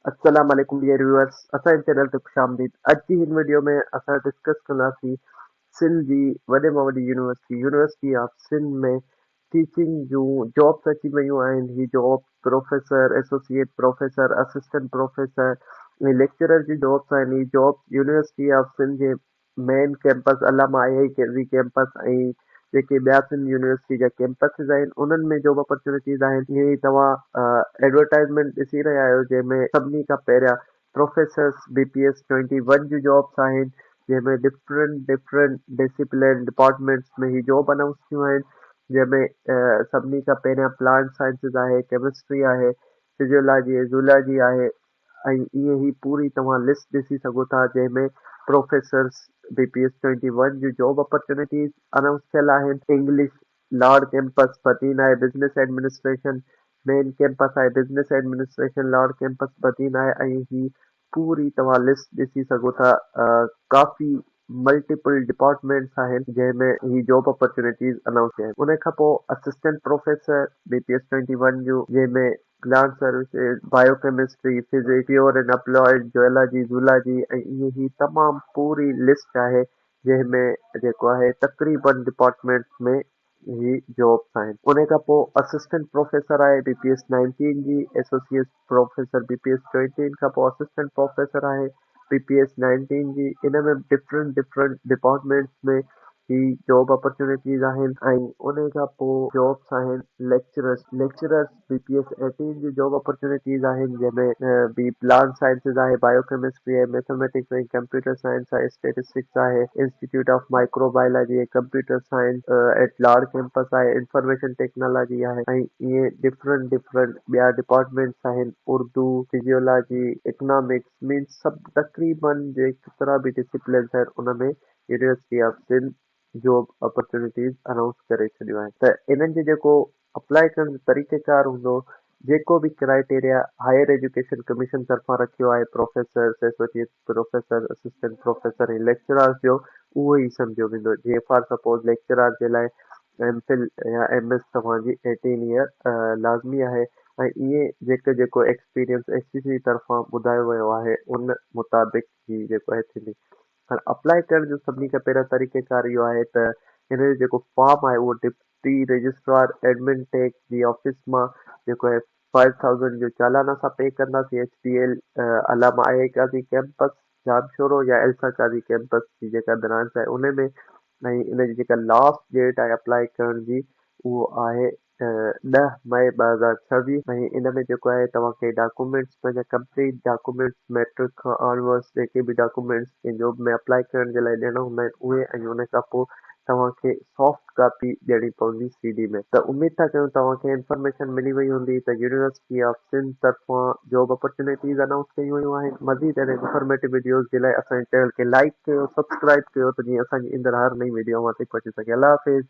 السلام عليڪم dear viewers اسان جي چينل تي خوش آمديد اڄ جي هن وڊيو ۾ اسان ڊسڪس ڪنداسين سنڌ جي وڏي مان وڏي university university of Sindh ۾ teaching June jobs اچي ويون آهن هي job professor associate professor assistant professor ۽ lecturer جون جابس آهن هي جابس يونيورسٽي آف سنڌ جي main campus Allama I I Qazi campus ۽ جيڪي ٻيا سنڌ يونيورسٽي جا ڪيمپسز آهن انهن ۾ جاب اپرچونيٽيز آهن ائين ئي توهان ايڊورٽائزمينٽ ڏسي رهيا آهيو جنهن ۾ سڀني کان پهريان professors B P S twenty one جون جابس آهن جنهن ۾ ڊفرنٽ ڊفرنٽ ڊسيپلين ڊپارٽمينٽس ۾ هي جاب انائونس ٿيون آهن جنهن ۾ سڀني کان پهريان پلانٽ سائنسز آهي ڪيمسٽري آهي فزيولاجي زولاجي آهي ۽ ائين هي پوري توهان لسٽ ڏسي سگهو ٿا جنهن ۾ professors B P S twenty one جون جاب اپرچونيٽيز انائونس ٿيل آهن. انگلش لاڙ ڪيمپس بدين آهي بزنس ايڊمنسٽريشن مين ڪيمپس آهي بزنس ايڊمنسٽريشن لاڙ ڪيمپس بدين آهي ۽ هي پوري توهان لسٽ ڏسي سگهو ٿا ڪافي ملٽيپل ڊپارٽمينٽس آهن جنهن ۾ هي جاب اپرچونيٽيز انائونس ٿيا آهن ان کان پوء assistant professor B P S twenty one جون جنهن ۾ plant services, biochemistry, physics, pure and applied, geology, zoology ۽ ائين هي تمام پوري لسٽ آهي جنهن ۾ جيڪو آهي تقريبن ڊپارٽمينٽس ۾ هي جابس آهن. ان کان پوء اسسٽنٽ پروفيسر آهي بي پي ايس نائنٽين جي، associate professor B P S twenty کان پوء اسسٽنٽ پروفيسر آهي بي پي ايس نائنٽين جي ان ۾ ڊفرنٽ ڊفرنٽ ڊپارٽمينٽس ۾ هي جاب اپرچونيٽيز آهن ۽ ان کان پوء جابس آهن lecturers lecturers B P S eighteen جون جاب اپرچونيٽيز آهن جنهن ۾ به پلانٽ سائنسز آهي بايو ڪيمسٽري آهي ميٿميٽڪس ۽ ڪمپيوٽر سائنس آهي اسٽيٽسٽڪس آهي institute of micro biology ۽ computer science at Lar campus آهي انفارميشن ٽيڪنالاجي آهي ۽ ائين ڊفرنٽ ڊفرنٽ ٻيا ڊپارٽمينٽس آهن اردو فزيولاجي اڪنامڪس مينس سڀ تقريبن جيترا به ڊسيپلنس آهن ان ۾ university of Sindh job opportunities announce ڪري ڇڏيون آهن ته انهن جي جيڪو اپلائي ڪرڻ جو طريقه ڪار هوندو جيڪو به ڪرائيٽيريا هائير ايجوڪيشن ڪميشن طرفان رکيو آهي professors associate professor assistant professor ۽ lecturers جو اهو ئي سمجهيو ويندو جيئن فار سپوز ليڪچرار جي لاء ايم فل يا ايم ايس توهان جي ايٽين ايئر لازمي آهي ۽ ائين جيڪو جيڪو ايڪسپيرينس ايس سي سي طرفان ٻڌايو ويو آهي ان مطابق هي جيڪو آهي ٿيندي. هاڻ اپلائي ڪرڻ جو سڀني کان پهريان طريقه ڪار اهو آهي ته هن جو جيڪو فارم آهي اهو ڊپٽي رجسٽرار ايڊمن ٽيڪ جي آفيس مان جيڪو آهي فائيو ٿائوزنڊ جو چالان اسان پي ڪنداسين H D L Allama I I Qazi campus Jamshoro يا ايلسا قاضي ڪيمپس جي جيڪا برانچ آهي ان ۾ ۽ ان جي جيڪا لاسٽ ڊيٽ آهي اپلائي ڪرڻ جي اهو آهي 10 مئي 2026 ۽ ان ۾ جيڪو آهي توهان کي ڊاڪومينٽس پنهنجا ڪمپليٽ ڊاڪومينٽس ميٽرڪ کان آنورڊس جيڪي به ڊاڪومينٽس ڪنهن جاب ۾ اپلائي ڪرڻ جي لاء ڏيڻا هوندا آهن اهي ۽ ان کان پوء توهان کي سافٽ ڪاپي ڏيڻي پوندي سي ڊي ۾ ته اميد ٿا ڪيون توهان کي انفارميشن ملي وئي هوندي ته يونيورسٽي آف سنڌ طرفان جاب اپرچونيٽيز انائونس ڪيون ويون آهن مزيد اهڙي انفارميٽو وڊيوز جي لاء اسان جي چينل کي لائيڪ ڪيو سبسڪرائيب ڪيو ته جيئن اسان جي ايندڙ هر نئين وڊيو اوهان تائين پهچي سگهي الله حافظ.